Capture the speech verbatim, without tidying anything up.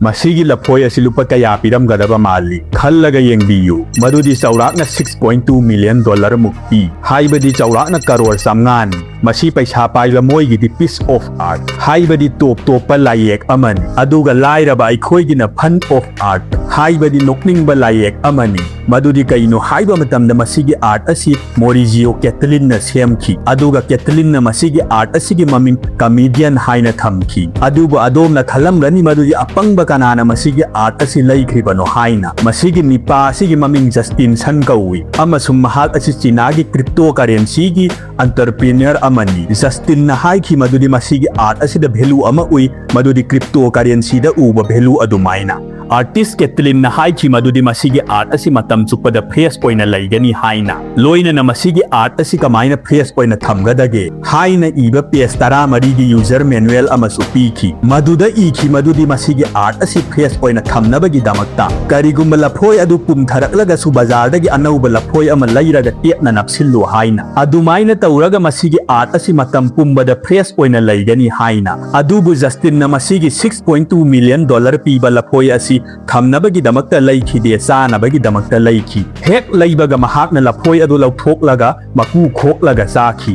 "ꯃꯁꯤꯒꯤ ꯂꯐꯣꯏ ꯑꯁꯤ ꯂꯨꯄꯥ ꯀꯌꯥ ꯄꯤꯔꯝꯒꯗꯕ ꯃꯥꯜꯂꯤ? ꯈꯜꯂꯒ ꯌꯦꯡꯕꯤꯌꯨ, ꯃꯗꯨꯗꯤ ꯆꯥꯎꯔꯥꯛꯅ six point two million dollar ꯃꯨꯛ ꯄꯤ, ꯍꯥꯏꯕꯗꯤ ꯆꯥꯎꯔꯥꯛꯅ ꯀꯔꯣꯔ ꯆꯥꯝꯃꯉꯥꯅꯤ꯫ ꯃꯁꯤ ꯄꯩꯁꯥ ꯄꯥꯏꯕ ꯃꯣꯏꯒꯤꯗꯤ piece of art, ꯍꯥꯏꯕꯗꯤ ꯇꯣꯞ ꯇꯣꯞꯄ ꯂꯥꯏꯌꯦꯛ ꯑꯃꯅꯤ, ꯑꯗꯨꯒ ꯂꯥꯏꯔꯕ ꯑꯩꯈꯣꯏꯒꯤꯅ fun of art, ꯍꯥꯏꯕꯗꯤ ꯅꯣꯛꯅꯤꯡꯕ ꯂꯥꯏꯌꯦꯛ ꯑꯃꯅꯤ꯫ ꯃꯗꯨꯗꯤ ꯀꯩꯅꯣ ꯍꯥꯏꯕ ꯃꯇꯝꯗ, ꯃꯁꯤꯒꯤ art ꯑꯁꯤ ꯃꯣꯔꯤꯖꯤꯌꯣ ꯀꯦꯇꯂꯤꯟꯅ ꯁꯦꯝꯈꯤ, ꯑꯗꯨꯒ ꯀꯦꯇꯂꯤꯟꯅ ꯃꯁꯤꯒꯤ art ꯑꯁꯤꯒꯤ ꯃꯃꯤꯡ comedian ꯍꯥꯏꯅ ꯊꯝꯈꯤ꯫ ꯑꯗꯨꯕꯨ ꯑꯗꯣꯝꯅ ꯈꯜꯂꯝꯒꯅꯤ, ꯃꯗꯨꯗꯤ ꯑꯄꯪꯕ ꯀꯅꯥꯅ ꯃꯁꯤꯒꯤ art ꯑꯁꯤ ꯂꯩꯈ꯭ꯔꯤꯕꯅꯣ ꯍꯥꯏꯅ꯫ ꯃꯁꯤꯒꯤ ꯅꯤꯄꯥ ꯑꯁꯤꯒꯤ ꯃꯃꯤꯡ ꯖꯁꯇꯤꯟ ꯁꯟ ꯀꯧꯏ, ꯑꯃꯁꯨꯡ ꯃꯍꯥꯛ ꯑꯁꯤ ꯆꯤꯅꯥꯒꯤ cryptocurrencyꯒꯤ entrepreneur ꯑꯃꯅꯤ꯫ ꯖꯁꯇꯤꯟꯅ ꯍꯥꯏꯈꯤ ꯃꯗꯨꯗꯤ ꯃꯁꯤꯒꯤ art ꯑꯁꯤꯗ value ꯑꯃ ꯎꯏ, ꯃꯗꯨꯗꯤ cryptocurrencyꯗ ꯎꯕ value ꯑꯗꯨꯃꯥꯏꯅ꯫ Artist ꯀꯦꯇꯂꯤꯟꯅ ꯍꯥꯏꯈꯤ ꯃꯗꯨꯗꯤ ꯃꯁꯤꯒꯤ art ꯑꯁꯤ ꯃꯇꯝ ꯆꯨꯞꯄꯗ fresh ꯑꯣꯏꯅ ꯂꯩꯒꯅꯤ ꯍꯥꯏꯅ, ꯂꯣꯏꯅꯅ ꯃꯁꯤꯒꯤ art ꯑꯁꯤ ꯀꯃꯥꯏꯅ fresh ꯑꯣꯏꯅ ꯊꯝꯒꯗꯒꯦ ꯍꯥꯏꯅ ꯏꯕ page ꯇꯔꯥꯃꯔꯤꯒꯤ user manual ꯑꯃꯁꯨ ꯄꯤꯈꯤ꯫ ꯃꯗꯨꯗ ꯏꯈꯤ ꯃꯗꯨꯗꯤ ꯃꯁꯤꯒꯤ art ꯑꯁꯤ fresh ꯑꯣꯏꯅ ꯊꯝꯅꯕꯒꯤꯗꯃꯛꯇ, ꯀꯔꯤꯒꯨꯝꯕ ꯂꯐꯣꯏ ꯑꯗꯨ ꯄꯨꯝꯊꯔꯛꯂꯒꯁꯨ, ꯕꯖꯥꯔꯗꯒꯤ ꯑꯅꯧꯕ ꯂꯐꯣꯏ ꯑꯃ ꯂꯩꯔꯒ ꯇꯦꯞꯅ ꯅꯞꯁꯤꯜꯂꯨ ꯍꯥꯏꯅ꯫ ꯑꯗꯨꯃꯥꯏꯅ ꯇꯧꯔꯒ ꯃꯁꯤꯒꯤ art ꯑꯁꯤ ꯃꯇꯝ ꯄꯨꯝꯕꯗ fresh ꯑꯣꯏꯅ ꯂꯩꯒꯅꯤ ꯍꯥꯏꯅ꯫ ꯑꯗꯨꯕꯨ ꯖꯁꯇꯤꯟꯅ ꯃꯁꯤꯒꯤ six point two million dollar ꯄꯤꯕ ꯂꯐꯣꯏ ꯑꯁꯤ ꯊꯝꯅꯕꯒꯤꯗꯃꯛꯇ ꯂꯩꯈꯤꯗꯦ, ꯆꯥꯅꯕꯒꯤꯗꯃꯛꯇ ꯂꯩꯈꯤ꯫ ꯍꯦꯛ ꯂꯩꯕꯒ ꯃꯍꯥꯛꯅ ꯂꯐꯣꯏ ꯑꯗꯨ ꯂꯧꯊꯣꯛꯂꯒ ꯃꯀꯨ ꯈꯣꯛꯂꯒ ꯆꯥꯈꯤ꯫